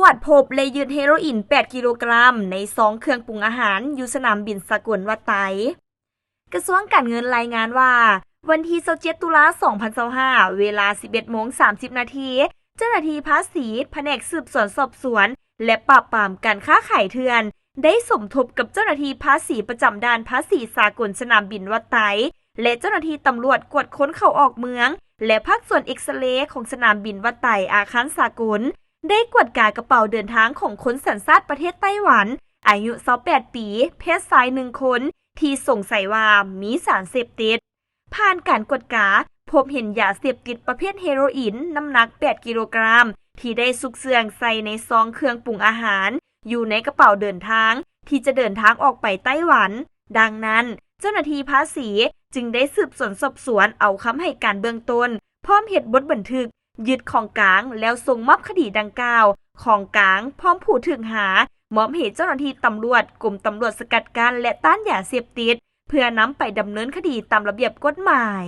ກວດພົບ ແລະ ຍຶດເຮໂຣອິນ ແປດກິໂລກຣາມ ໃນຊອງເຄື່ອງປຸງອາຫານ ຢູ່ສະໜາມບິນສາກົນວັດໄຕ. ກະຊວງການເງິນລາຍງານວ່າ ວັນທີຊາວເຈັດ ຕຸລາ ສອງພັນຊາວຫ້າ ເວລາ ສິບເອັດໂມງ ສາມສິບນາທີ ເຈົ້າໜ້າທີ່ພາສີ ພະແນກສືບສວນສອບສວນ ແລະ ປາບປາມການຄ້າຂາຍເຖື່ອນ ໄດ້ສົມທົບກັບເຈົ້າໜ້າທີ່ພາສີປະຈຳດ່ານພາສີສາກົນສະໜາມບິນວັດໄຕ ແລະ ເຈົ້າໜ້າທີ່ຕຳຫຼວດກວດຄົນເຂົ້າອອກເມືອງ ແລະ ພາກສ່ວນເອັກສະເຣຂອງສະໜາມບິນວັດໄຕ ອາຄານສາກົນ ໄດ້ກວດກາກະເປົາເດີນທາງຂອງຄົນສັນຊາດປະເທດໄຕ້ຫວັນ ອາຍຸ ຊາວແປດປີ ເພດຊາຍ ໜຶ່ງຄົນ ທີ່ສົງໄສວ່າມີສານເສບຕິດ. ຜ່ານການກວດກາ ພົບເຫັນຢາເສບຕິດປະເພດເຮໂຣອິນ ນ້ຳໜັກ ແປດກິໂລກຣາມ ທີ່ໄດ້ຊຸກເຊື່ອງໃສ່ໃນຊອງເຄື່ອງປຸງອາຫານ ຢູ່ໃນກະເປົາເດີນທາງ ທີ່ຈະເດີນທາງອອກໄປໄຕ້ຫວັນ. ດັ່ງນັ້ນ, ເຈົ້າໜ້າທີ່ພາສີຈຶ່ງໄດ້ສືບສວນສອບສວນເອົາຄຳໃຫ້ການເບື້ອງຕົ້ນ ພ້ອມເຮັດບົດບັນທຶກຍຶດຂອງກາງ ແລ້ວສົ່ງມອບຄະດີດັ່ງກ່າວ ຂອງກາງ ພ້ອມຜູ້ຖືກຫາ ມອບໃຫ້ເຈົ້າໜ້າທີ່ຕຳຫຼວດ ກົມຕຳຫຼວດສະກັດກັ້ນ ແລະ ຕ້ານຢາເສບຕິດ ເພື່ອນຳໄປດຳເນີນຄະດີຕາມລະບຽບກົດໝາຍ.